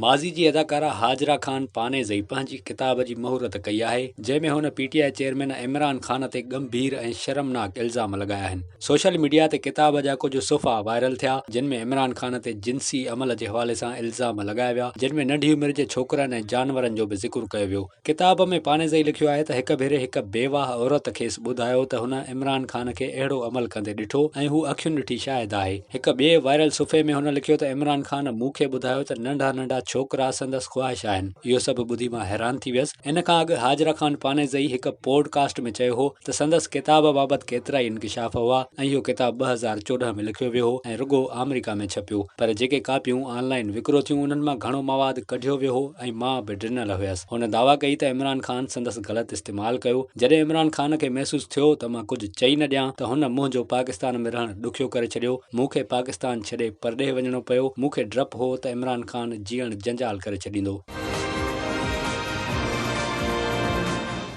ماضي جي اداڪارا هاجره خان پانيزئي پنهنجي ڪتاب جي مهورت ڪئي آهي، جنهن ۾ هن P T I chairman Imran Khan تي ڳنڀير ۽ شرمناڪ الزام لڳايا آهن. سوشل ميڊيا تي ڪتاب جا ڪجهه صفحا وائرل ٿيا، جن ۾ عمران خان تي جنسي عمل جي حوالي سان الزام لڳايا ويا، جن ۾ ننڍي عمر جي ڇوڪرن ۽ جانورن جو به ذڪر ڪيو ويو. ڪتاب ۾ پانيزئي لکيو آهي ته هڪ ڀيري هڪ بيواهه عورت کيس ٻڌايو ته هن عمران خان کي اهڙو عمل ڪندي ڏٺو ۽ هو اکين ڏٺي شاهد آهي. هڪ ٻئي وائرل صفحي ۾ هن لکيو ته عمران خان مون کي ٻڌايو ته ننڍا ننڍا ڇوڪرا سندس خواهش آهن. اهو سڀ ٻڌي مان حيران ٿي ويس. ان کان اڳ هاجره خان پانيزئي هڪ پوڊ ڪاسٽ ۾ چيو هو ته سندس ڪتاب بابت ڪيترائي انڪشاف هئا ۽ اهو ڪتاب 2014 ۾ لکيو ويو هو ۽ رڳو آمريڪا ۾ ڇپيو پر جيڪي ڪاپيون آن لائين وڪرو ٿيون انهن مان گهڻو مواد ڪڍيو ويو هو ۽ مان به ڊنل هيس. هن دعويٰ ڪئي ته عمران خان سندس غلط استعمال ڪيو، جڏهن عمران خان کي محسوس ٿيو ته مان ڪجهه چئي نه ڏيان ته هن منهنجو پاڪستان ۾ رهڻ ڏکيو ڪري ڇڏيو، مون کي پاڪستان ڇڏي پرڏيهه وڃڻو پيو، مون کي ڊپ هو ته عمران خان جيئڻ جنجال ڪري ڇڏيندو.